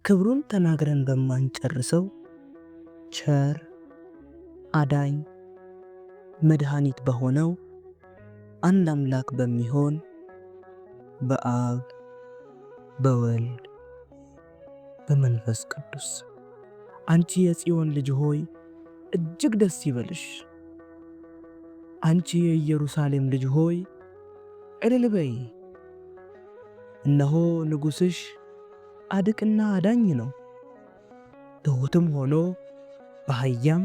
ክብሩን ተናግረን በማንጨርሰው ቸር አዳኝ መድኃኒት በሆነው አንድ አምላክ በሚሆን በአብ በወልድ በመንፈስ ቅዱስ። አንቺ የጽዮን ልጅ ሆይ እጅግ ደስ ይበልሽ። አንቺ የኢየሩሳሌም ልጅ ሆይ እልል በይ። እነሆ ንጉሥሽ ጻድቅና አዳኝ ነው፣ ትሑትም ሆኖ በአህያም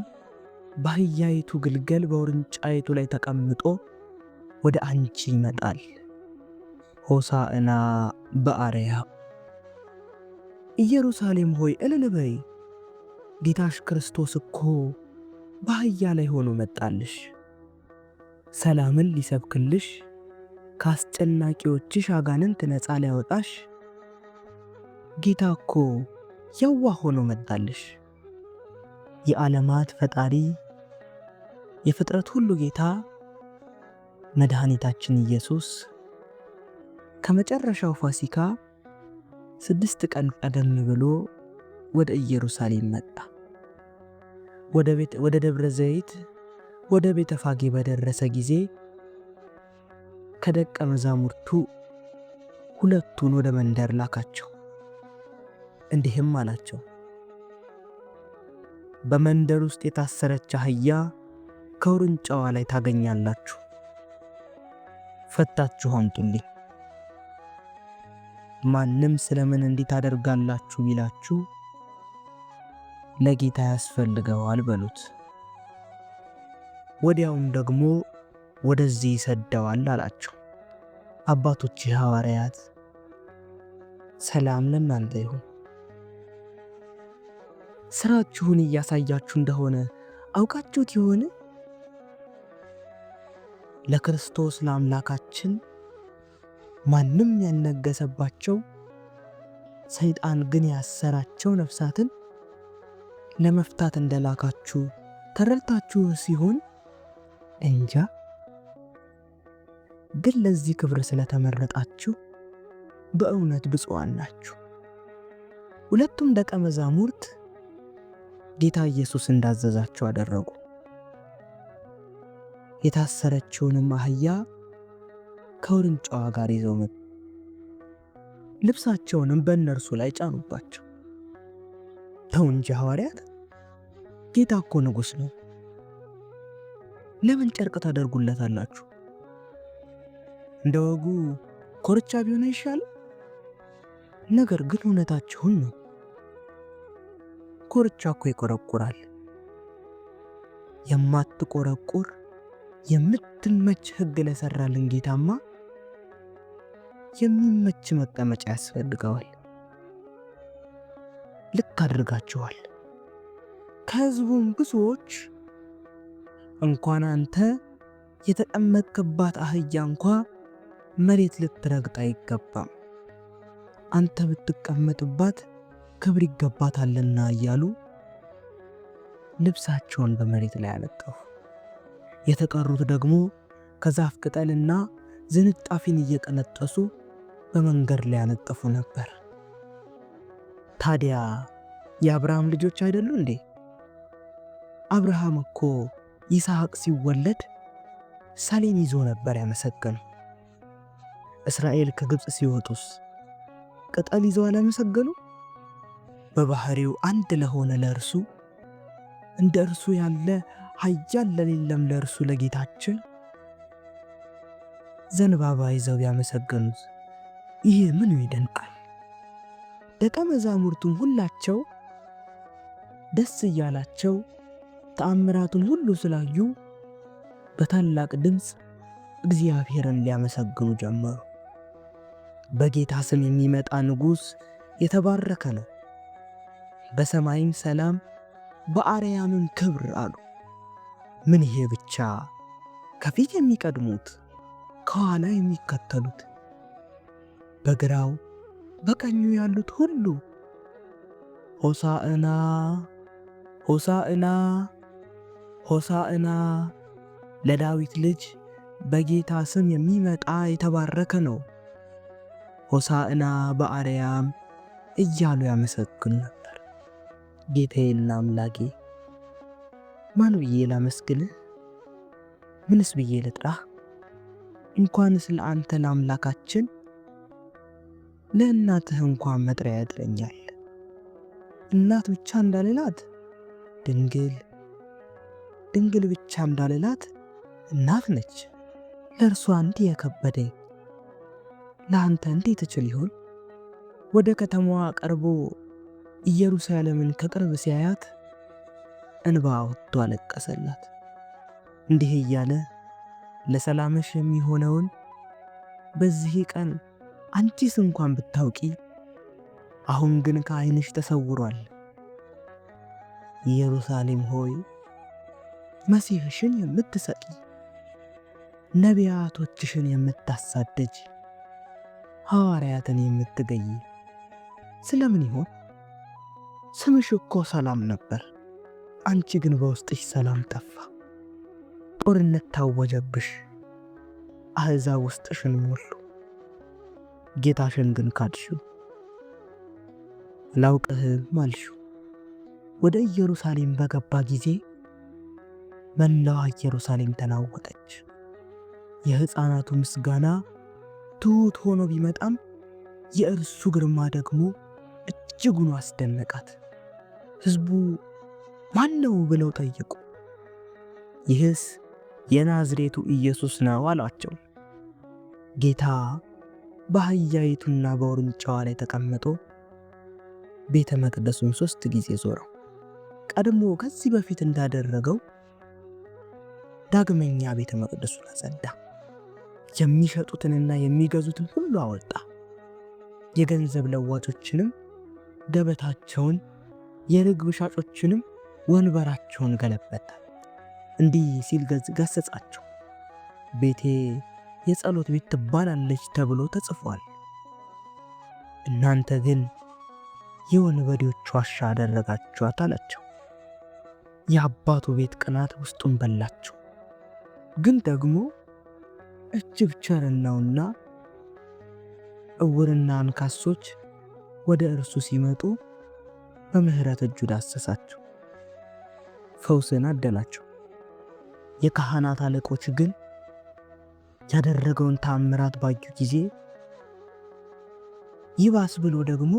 በአህያይቱ ግልገል በውርንጫይቱ ላይ ተቀምጦ ወደ አንቺ ይመጣል። ሆሳዕና በአርያም። ኢየሩሳሌም ሆይ እልል በይ፣ ጌታሽ ክርስቶስ እኮ በአህያ ላይ ሆኖ መጣልሽ። ሰላምን ሊሰብክልሽ ከአስጨናቂዎችሽ አጋንንት ነፃ ሊያወጣሽ ጌታ እኮ የዋህ ሆኖ መጣልሽ። የዓለማት ፈጣሪ የፍጥረት ሁሉ ጌታ መድኃኒታችን ኢየሱስ ከመጨረሻው ፋሲካ 6 ቀን ቀደም ብሎ ወደ ኢየሩሳሌም መጣ። ወደ ደብረ ዘይት ወደ ቤተ ፋጌ በደረሰ ጊዜ ከደቀ መዛሙርቱ ሁለቱን ወደ መንደር ላካቸው። እንዲህም አላቸው፣ በመንደር ውስጥ የታሰረች አህያ ከውርንጫዋ ላይ ታገኛላችሁ። ፈታችሁ አምጡልኝ። ማንም ስለምን እንዲህ ታደርጋላችሁ ቢላችሁ ለጌታ ያስፈልገዋል በሉት። ወዲያውም ደግሞ ወደዚህ ይሰደዋል አላቸው። አባቶች ሐዋርያት ሰላም ለእናንተ ይሁን። ስራችሁን እያሳያችሁ እንደሆነ አውቃችሁት ይሆን? ለክርስቶስ ለአምላካችን ማንም ያልነገሰባቸው ሰይጣን ግን ያሰራቸው ነፍሳትን ለመፍታት እንደላካችሁ ተረድታችሁ ሲሆን እንጃ። ግን ለዚህ ክብር ስለተመረጣችሁ በእውነት ብፁዓን ናችሁ። ሁለቱም ደቀ መዛሙርት ጌታ ኢየሱስ እንዳዘዛቸው አደረጉ። የታሰረችውንም አህያ ከውርንጫዋ ጋር ይዘው መጡ። ልብሳቸውንም በእነርሱ ላይ ጫኑባቸው። ተው እንጂ ሐዋርያት፣ ጌታ እኮ ንጉሥ ነው። ለምን ጨርቅ ታደርጉለታላችሁ? እንደ ወጉ ኮርቻ ቢሆን አይሻልም? ነገር ግን እውነታችሁን ነው። ኮርቻ እኮ ይቆረቁራል። የማትቆረቁር የምትመች ሕግ ለሰራልን ጌታማ የሚመች መቀመጫ ያስፈልገዋል። ልክ አድርጋችኋል። ከሕዝቡም ብዙዎች እንኳን አንተ የተቀመጥክባት አህያ እንኳ መሬት ልትረግጥ አይገባም፣ አንተ ብትቀመጥባት ክብር ይገባታልና እያሉ ልብሳቸውን በመሬት ላይ አነጠፉ። የተቀሩት ደግሞ ከዛፍ ቅጠልና ዝንጣፊን እየቀነጠሱ በመንገድ ላይ ያነጠፉ ነበር። ታዲያ የአብርሃም ልጆች አይደሉ እንዴ? አብርሃም እኮ ይስሐቅ ሲወለድ ሰሌን ይዞ ነበር ያመሰገነው። እስራኤል ከግብፅ ሲወጡስ ቅጠል ይዘው አላመሰገኑ? በባህሪው አንድ ለሆነ ለእርሱ እንደ እርሱ ያለ ኃያል ለሌለም ለእርሱ ለጌታችን ዘንባባ ይዘው ያመሰገኑት ይህ ምኑ ይደንቃል? ደቀ መዛሙርቱም ሁላቸው ደስ እያላቸው ተአምራቱን ሁሉ ስላዩ በታላቅ ድምፅ እግዚአብሔርን ሊያመሰግኑ ጀመሩ። በጌታ ስም የሚመጣ ንጉሥ የተባረከ ነው፣ በሰማይም ሰላም በአርያምም ክብር አሉ። ምን ይሄ ብቻ! ከፊት የሚቀድሙት ከኋላ የሚከተሉት በግራው በቀኙ ያሉት ሁሉ ሆሳዕና ሆሳዕና ሆሳዕና ለዳዊት ልጅ በጌታ ስም የሚመጣ የተባረከ ነው፣ ሆሳዕና በአርያም እያሉ ያመሰግኑ ነበር። ጌታዬና አምላኬ ማን ብዬ ላመስግንህ? ምንስ ብዬ ልጥራህ? እንኳንስ ለአንተ ለአምላካችን ለእናትህ እንኳን መጥሪያ ያጥረኛል። እናት ብቻ እንዳልላት ድንግል፣ ድንግል ብቻ እንዳልላት እናት ነች። ለእርሷ እንዲህ የከበደኝ ለአንተ እንዴት እችል ይሆን? ወደ ከተማዋ ቀርቦ ኢየሩሳሌምን ከቅርብ ሲያያት እንባ ወጥቶ አለቀሰላት። እንዲህ እያለ ለሰላምሽ የሚሆነውን በዚህ ቀን አንቺስ እንኳን ብታውቂ፣ አሁን ግን ከዓይንሽ ተሰውሯል። ኢየሩሳሌም ሆይ መሲሕሽን የምትሰቂ፣ ነቢያቶችሽን የምታሳድጅ፣ ሐዋርያትን የምትገይ ስለምን ይሆን? ስምሽ እኮ ሰላም ነበር። አንቺ ግን በውስጥሽ ሰላም ጠፋ። ጦርነት ታወጀብሽ። አሕዛብ ውስጥሽን ሞሉ። ጌታሽን ግን ካድሽው፣ አላውቅህም አልሽው። ወደ ኢየሩሳሌም በገባ ጊዜ መላዋ ኢየሩሳሌም ተናወጠች። የሕፃናቱ ምስጋና ትሑት ሆኖ ቢመጣም የእርሱ ግርማ ደግሞ እጅጉን አስደነቃት። ሕዝቡ ማን ነው ብለው ጠየቁ። ይህስ የናዝሬቱ ኢየሱስ ነው አሏቸው። ጌታ በአህያይቱና በውርንጫዋ ላይ ተቀምጦ ቤተ መቅደሱን 3 ጊዜ ዞረው። ቀድሞ ከዚህ በፊት እንዳደረገው ዳግመኛ ቤተ መቅደሱን አጸዳ። የሚሸጡትንና የሚገዙትን ሁሉ አወጣ። የገንዘብ ለዋጮችንም ገበታቸውን፣ የርግብ ሻጮችንም ወንበራቸውን ገለበጠ። እንዲህ ሲል ገሰጻቸው፣ ቤቴ የጸሎት ቤት ትባላለች ተብሎ ተጽፏል፣ እናንተ ግን የወንበዴዎች ዋሻ አደረጋችኋት አላቸው። የአባቱ ቤት ቅናት ውስጡን በላቸው። ግን ደግሞ እጅግ ቸርናውና እውርና አንካሶች ወደ እርሱ ሲመጡ በምሕረት እጁ ዳሰሳቸው፣ ፈውስን አደላቸው። የካህናት አለቆች ግን ያደረገውን ተአምራት ባዩ ጊዜ ይባስ ብሎ ደግሞ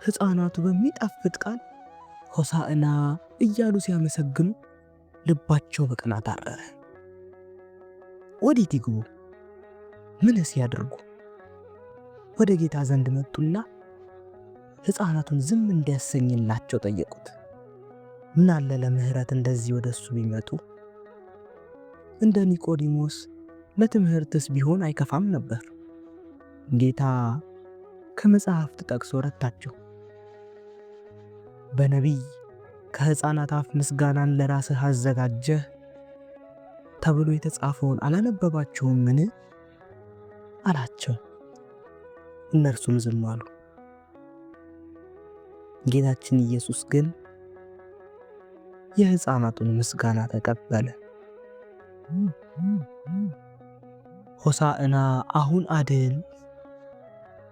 ሕፃናቱ በሚጣፍጥ ቃል ሆሳዕና እያሉ ሲያመሰግኑ ልባቸው በቅናት አረረ። ወዴት ይግቡ? ምንስ ያድርጉ? ወደ ጌታ ዘንድ መጡና ሕፃናቱን ዝም እንዲያሰኝላቸው ጠየቁት። ምናለ ለምህረት እንደዚህ ወደ እሱ ቢመጡ፣ እንደ ኒቆዲሞስ ለትምህርትስ ቢሆን አይከፋም ነበር። ጌታ ከመጽሐፍት ጠቅሶ ረታቸው። በነቢይ ከሕፃናት አፍ ምስጋናን ለራስህ አዘጋጀህ ተብሎ የተጻፈውን አላነበባችሁምን? አላቸው። እነርሱም ዝም አሉ። ጌታችን ኢየሱስ ግን የሕፃናቱን ምስጋና ተቀበለ። ሆሳዕና አሁን አድን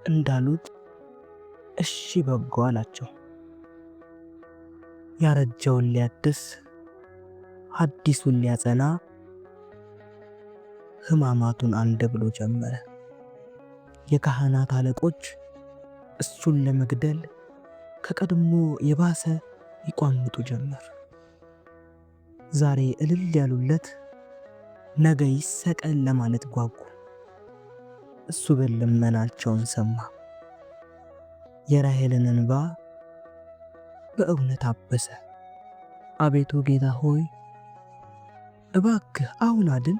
እንዳሉት እሺ በጎ አላቸው። ያረጀውን ሊያድስ አዲሱን ሊያጸና ሕማማቱን አንድ ብሎ ጀመረ። የካህናት አለቆች እሱን ለመግደል ከቀድሞ የባሰ ይቋምጡ ጀመር። ዛሬ እልል ያሉለት ነገ ይሰቀል ለማለት ጓጉ። እሱ ግን ልመናቸውን ሰማ። የራሔልን እንባ በእውነት አበሰ። አቤቱ ጌታ ሆይ እባክህ አሁን አድን፣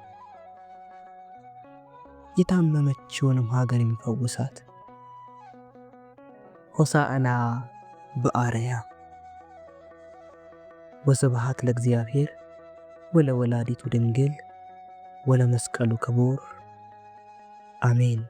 የታመመችውንም ሀገር የሚፈውሳት። ሆሳዕና በአርያም። ወስብሐት ለእግዚአብሔር ወለወላዲቱ ድንግል ወለመስቀሉ ክቡር አሜን።